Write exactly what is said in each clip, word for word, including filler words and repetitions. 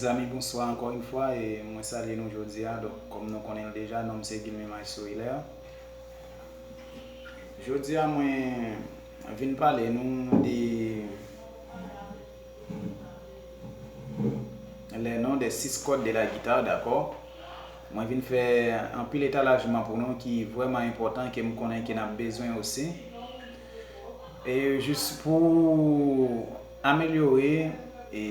Mezanmi, bonswa ankò yon fwa, e mwen salye nou jodi a. Donk, kòm nou konnen l deja, non m se Guilmy Maestro Hilaire. Jodi a, mwen vin pale nou de les noms des six cordes de la guitare, dakò? Mwen vin fè anpil etalajman pou nou ki vrèman enpòtan, ke m konnen ke n ap bezwen osi. E jis pou amelyore e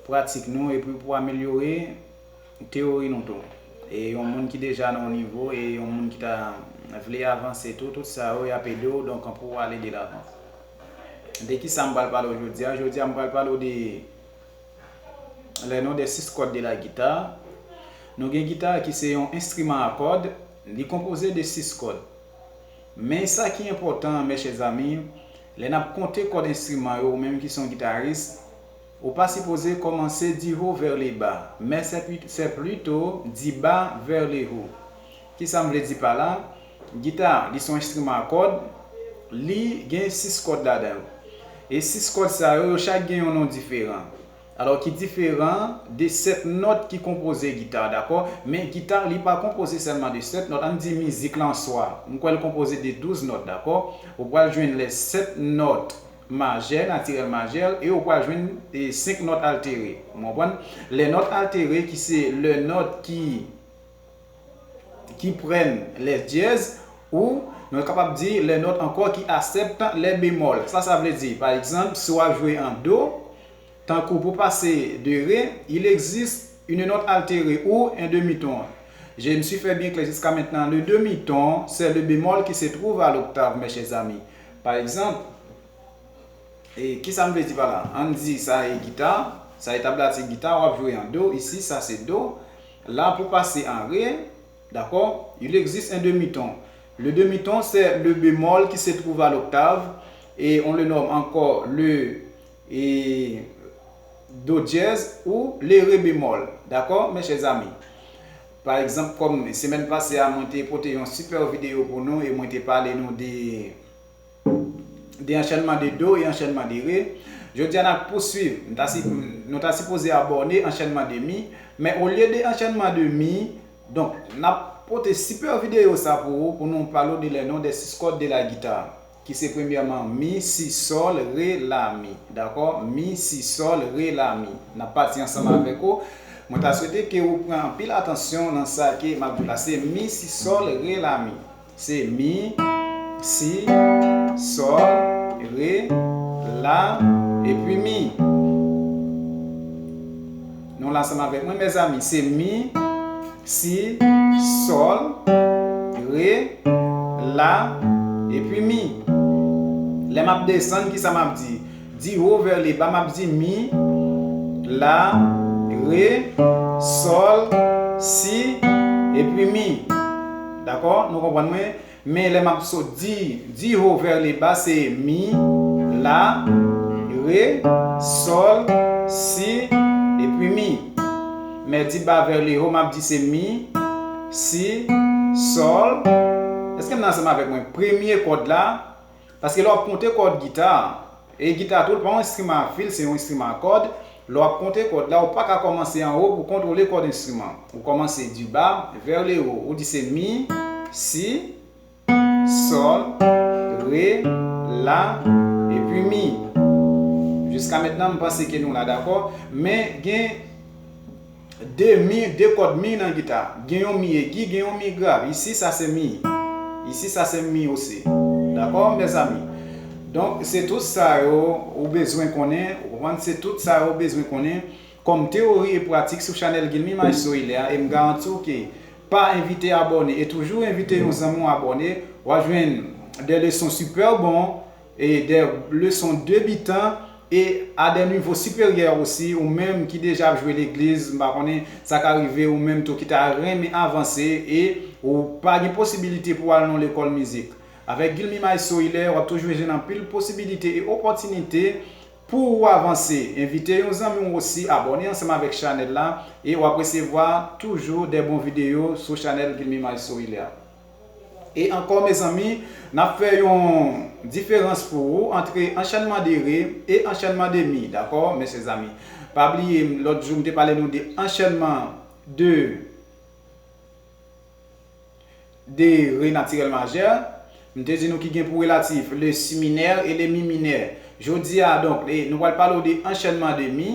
pratik nou, epi pou amelyore teyori nou tou. E yon moun ki deja nan yon nivo, e yon moun ki ta vle avanse tou, tout sa yo, y ap ede w, donk, pou w ale de lavan. De ki sa m pral pale w jodi a? Jodi a, m pral pale w de les noms des six cordes de la guitare. Nou gen gita ki se yon enstriman a kòd, li konpoze de sis kòd. Men sa ki enpòtan, mes chers amis, lè n ap konte kòd enstriman yo, ou menm ki se yon gitaris, ou pa sipoze kòmanse du haut vers le bas, mais c'est plut- c'est plutôt du bas vers le haut. Ki sa m vle di pa la? Gita, li se yon enstriman a kòd, li gen sis kòd ladan yo. E sis kòd sa yo, yo chak gen yon non diferan. Alò, ki diferan de sèt nòt ki konpoze gita, dakò? Men gita, li pa konpoze sèlman de sèt nòt. Ann di mizik la an swa, m kwè l konpoze de douz nòt, dakò? Ou pral jwenn lè sèt nòt majè, natirèl majè, e ou pral jwenn e senk nòt altere. Ou konprann? Lè nòt altere ki se lè nòt ki ki prennent les dièses, ou nou kapab di les notes ankò ki acceptent les bémols. Sa sa vle di, pa egzanp, si w ap jwe an do, tankou pou pase de re, il existe une note altérée ou un demi-ton. Je me suis fait bien clair jusqu'à maintenant, le demi-ton, c'est le bémol qui se trouve à l'octave, mes chers amis. Pa egzanp, E kisa m vle di pa la? Ann di sa e gita, sa e tablati gita, w ap jwe an do, isi sa se do. La pou pase an re, dakò? Il existe un demi-ton. Le demi-ton, c'est le bémol qui se trouve à l'octave et on le nomme encore le e do dièse ou le re bémol. Dakò, mes chers amis? Pa egzanp, kòm semèn pase a, mwen te pote yon sipè videyo pou nou e mwen te pale nou de de anchènman de do e anchènman de re. Jodi a, n ap pouswiv. Nou ta si- nou ta sipoze abòne anchènman de mi, men olye de anchènman de mi, donk, n ap pote sipè videyo sa pou ou, pou nou pale w de les noms des six cordes de la guitare, ki se premyèman mi, si, sòl, re, la, mi. Dakò? Mi, si, sòl, re, la, mi. N ap pati ansanm avèk ou. Mwen ta swete ke ou pran anpil atansyon nan sa ke m ap di w la. Se mi, si, sòl, re, la, mi. Se mi, si, sòl, re, la, epi mi. Nou la ansanm avèk mwen, mezanmi. Se mi, si, sòl, re, la, epi mi. Lè m ap desann, kisa m ap di? Du haut vers le bas, m ap di mi, la, re, sòl, si, epi mi. Dakò? Nou konprann mwen? Men lè m ap sot di, du haut vers le bas, se mi, la, re, sòl, si, epi mi. Men du bas vers le haut, m ap di se mi, si, sòl. Èske n ansanm avèk mwen? Premye kòd la, paske lè w ap konte kòd gita, e gita tou, l pa yon enstriman a fil, se yon enstriman a kòd. Lè w ap konte kòd la, ou pa ka kòmanse anwo pou kontwole kòd enstriman. Ou kòmanse du bas vers le haut. Ou di se mi, si, sòl, re, la, epi mi. Jiska mentnan, m panse ke nou la, dakò? Men gen de mi, de kòd mi nan gita. Gen yon mi egi, gen yon mi grav. Isi, sa se mi. Isi, sa se mi osi. Dakò, mezanmi? Donk, se tout sa yo ou bezwen konnen, ou konprann? Se tout sa yo ou bezwen konnen kòm teyori e pratik sou chanèl Guilmy Maestro Hilaire a, e m garanti w ke pa evite abòne, e toujou envite yon zanmi w abòne, w a jwenn de leson sipè bon, e de leson debitan, e a de nivo siperyè osi, ou menm ki deja ap jwe legliz, m pa konnen sa ka rive ou menm tou ki ta renmen avanse, e ou pa gen posibilite pou w al nan lekòl mizik. Avèk Guilmy Maestro Hilaire, w ap toujou jwenn anpil posibilite e opòtinite pou ou avanse. Envite yon zanmi w osi abòne ansanm avèk chanèl la, e w ap resevwa toujou de bon videyo sou chanèl Guilmy Maestro Hilaire. E ankò, mezanmi, n ap fè yon diferans pou ou antre anchènman de re e anchènman de mi, dakò, mezanmi? Pa bliye, lòt jou, m te pale nou de anchènman de, de re natirèl majè. M te di nou ki gen pou relatif le si minè e le mi minè. Jodi a, donk, e nou pral pale w de anchènman de mi.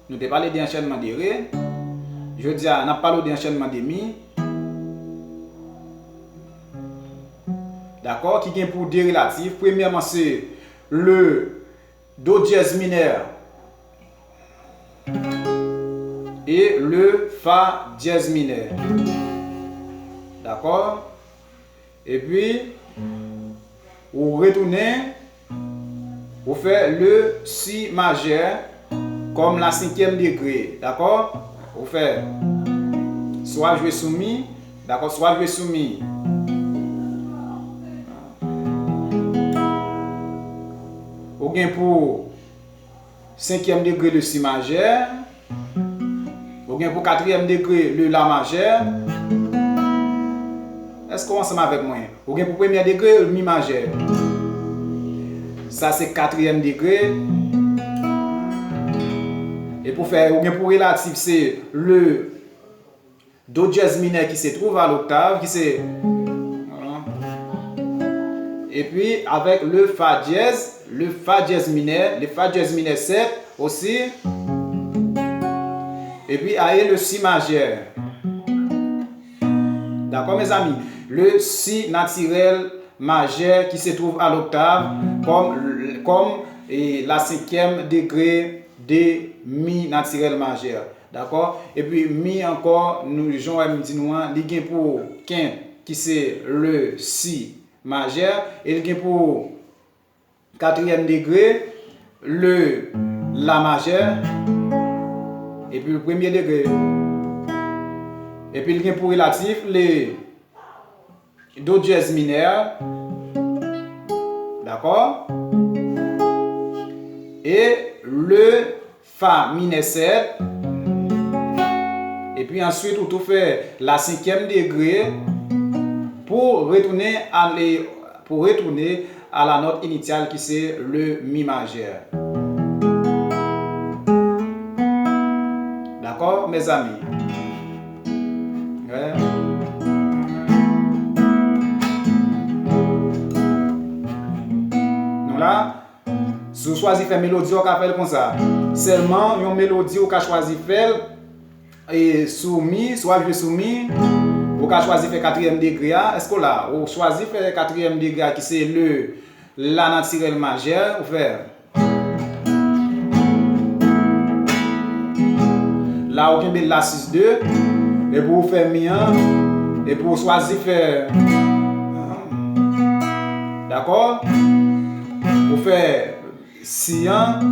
Nou te pale de anchènman de re. Jodi a, n ap pale w de anchènman de mi. Dakò? Ki gen pou de relatif. Premyèman, se le do dyèz minè e le fa dyèz minè. Dakò? Epi, ou retounen, ou fè le si majè kòm la senkyèm degre, dakò? Ou fè swa jwe sou mi, dakò, swa jwe sou mi. Ou gen pou senkyèm degre le si majè. Ou gen pou katriyèm degre le la majè. Èske w ansanm avèk mwen? Ou gen pou premyè degre mi majè. Sa se katriyèm degre. E pou fè, ou gen pou relatif, se le do dyèz minè ki se trouve à l'octave, ki se, epi avèk le fa dyèz, le fa dyèz minè, le fa dyèz minè sèt osi, epi aye le si majè. Dakò, mezanmi? Le si natirèl majè ki se trouve à l'octave kòm, kòm, e, la senkyèm degre de mi natirèl majè. Dakò? Epi mi ankò, nou, jan w wè m di nou an, li gen pou kent ki se le si majè, e li gen pou katriyèm degre le la majè, epi le premye degre. Epi li gen pou relatif le do dyèz minè, dakò? E le fa minè sèt. Epi answit, ou tou fè la senkyèm degre pou retounen a, pou retounen a la nòt inisyal ki se le mi majè. Dakò, mezanmi? Wè. Nou la, si w chwazi fè melodi, w ka fè l konsa. Sèlman, yon melodi, w ka chwazi fè l, e, sou mi, si w ap jwe sou mi, ou ka chwazi fè katriyèm degre a. Èske w la? Ou chwazi fè katriyèm degre a, ki se le la natirèl majè, ou fè. La, ou kenbe la sis de, epi ou fè mi an, epi ou chwazi fè, dakò? Ou fè si an,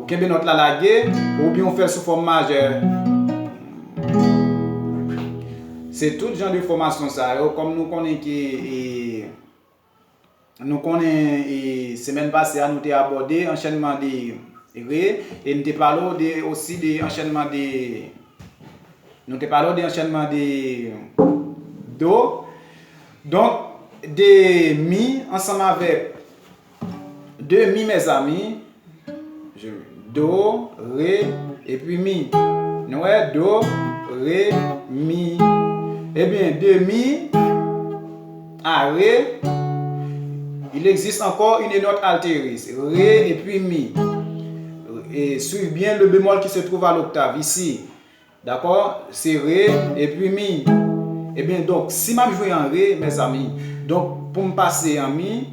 ou kenbe nòt la lage, oubyen ou fè l sou fòm majè. Se tout jan de fòmasyon sa yo, kòm nou konnen ke, e, nou konnen, e, semèn pase a, nou te abòde anchènman de re, e nou te pale w de, osi de anchènman de, nou te pale w de anchènman de do. Donk, de mi ansanm avèk de mi, mezanmi, je, do, re, epi mi. Nou wè, do, re, mi. Ebyen, de mi a re, il existe encore une note altériste. Re epi mi. Et suivez bien le bémol qui se trouve à l'octave ici. Dakò? Se re, epi mi. Ebyen, donk, si m ap jwe an re, mezanmi, donk, pou m pase an mi,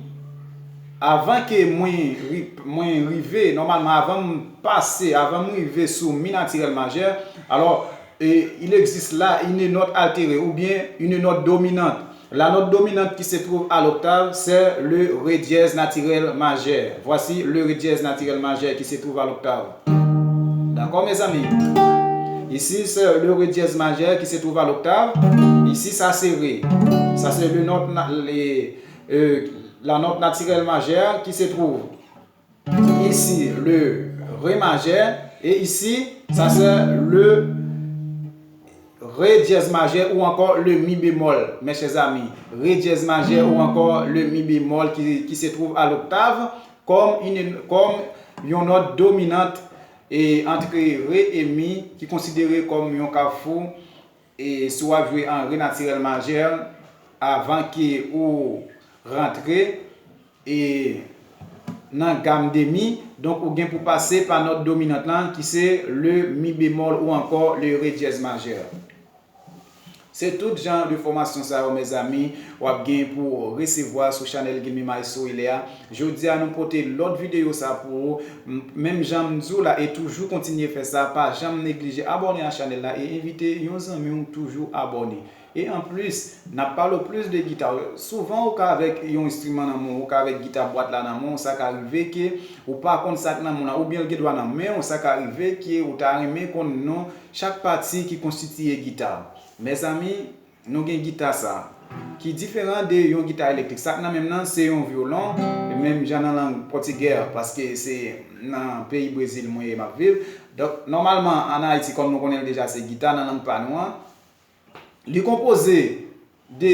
avan ke mwen ri-, mwen rive, nòmalman, avan m pase, avan m rive sou mi natirèl majè, alò, e, il existe là une note altérée, oubyen une note dominante. La note dominante qui se trouve à l'octave, c'est le ré dièse naturel majeur. Voici le ré dièse naturel majeur qui se trouve à l'octave. D'accord, mes amis? Ici, c'est le ré dièse majeur qui se trouve à l'octave. Ici, ça c'est ré. Ça c'est le note na-, les, euh, la note naturelle majeure qui se trouve ici, le ré majeur. Et ici, ça c'est le Re dyèz majè ou ankò le mi bemòl, mes chers amis. Re dyèz majè ou ankò le mi bemòl qui, qui se trouve à l'octave comme une, comme yon nòt dominant e antre re e mi ki konsidere kòm yon kafou e si w ap jwe an re natirèl majè avan ke ou rantre e nan gam de mi, donk ou gen pou pase pa nòt dominant lan ki se le mi bemòl ou ankò le re dyèz majè. Se tout jan de fòmasyon sa yo, mezanmi, w ap gen pou resevwa sou chanèl Gilmy Maestro Hilaire. Jodi a, nou pote lòt videyo sa pou ou. M- Menm jan m di w la, e toujou kontinye fè sa, pa janm neglije abòne a chanèl la e envite yon zanmi w toujou abòne. E anplis, n ap pale w plis de gita. Souvan, ou ka avèk yon enstriman nan men w, ou ka avèk gita bwat la nan men w, sa ka rive ke ou pa konn sa k nan men w lan, oubyen l gen dwa nan men w, sa ka rive ke ou ta renmen konn non chak pati ki konstitiye gita. Mezanmi, nou gen gita sa, ki diferan de yon gita elektrik. Sa k nan men m nan, se yon vyolon, menm jan nan lang pòtigè, paske se nan peyi Brezil mwen ye m ap viv. Donk, nòmalman, ann Ayiti, kòm nou konnen l deja, se gita nan lang pa nou an. Li konpoze de